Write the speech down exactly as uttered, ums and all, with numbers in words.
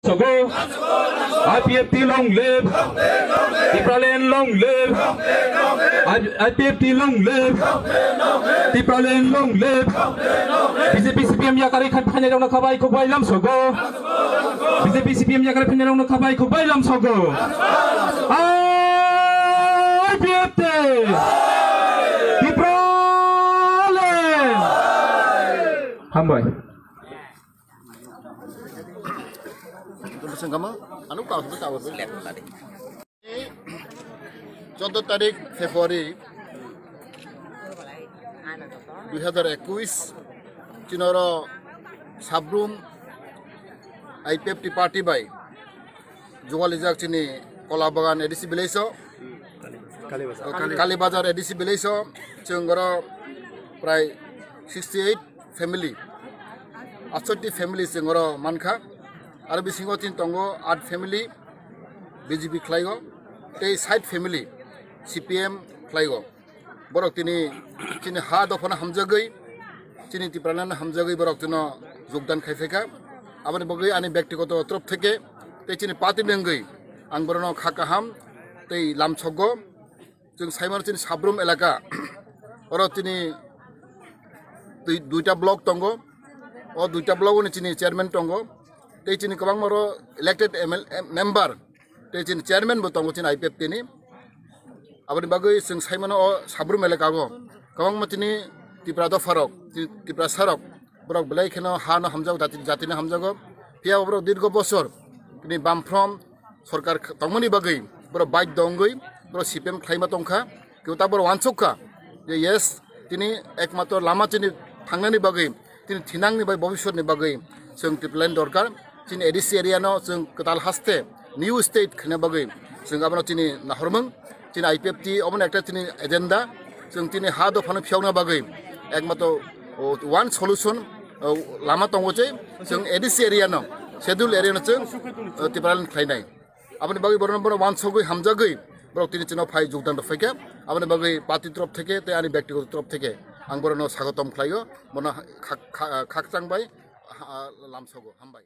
Sogo. I P F T long live. Tipraland long live. I- IPFT long live. Tipraland long live. B J P C P M yakarwi khai phainairokno khabai khukbai lam sogo. B J P C P M yakarwi phainairokno khabai khukbai lam sogo. I P F T. Tipraland. Hambai. Chwddo tarik February dui hazar ekush, chini oro Sabrum I P F T party bai jugalijak chini Kolabagan A D C village o, Kalibazar. Kalibazar A D C village o, chwng oro prai sixty eight family, atsotti family chwng oro mankha. Aro bisingo chini tongo aat family B J P khlaigo, tei sait family C P M khlaigo. Borok tini chini ha dophano hamjagwi, chini Tipralandno hamjagwi borok tino jogdan khai phaikha. Aboni bagwi ani byaktigoto torop theke tei chini party ni wngwi ang borokno kha kaham tei lamsogo. Chwng saimano chini Sabrum elaka, oro chini dui- duita block tongo. O duita block ni chini chairman tongo, tei chini kwbangma oro elected M L A member tei chini chairman bo tongo chini I P F T ni. Aboni bagwi chwng saimano o Sabrum elaka o kwbangma chini Tipra dopharok, chini Tiprasarok, borok belai kheno ha no hamjago, jati- jatino hamjago. Phiya borok dirgo bosor tini bamphrom sorkar kh- tongmani bagwi borok baidhyo wngwi borok C P M khlaima tongkha. Kebo ta borok wansuk kha je yes, tini ekmatro lama chini thangnani bagwi, tini thinangni bai bobiswtni bagwi chwng Tipraland dorkar. Chini A D C area no chwng kwtal haste new state khaina bagwi chwng abono chini nahormung. Chini I P F T obono ekta chini agenda. Chwng chini ha dophano phiyokna bagwi ekmatro, o, one solution, o, lama tongo je chwng A D C area no, schedule area no chwng, o, Tipraland khlainai. Aboni bagwi borokno, borok wansugwi hamjagwi borok tini chino phai jogdan rw phaikha. Aboni bagwi party torop theke tei ani byaktigoto torop theke ang borokno sagotom khlaio, bono khak- kha- khakchang bai, ha- lamsogo. Hambai.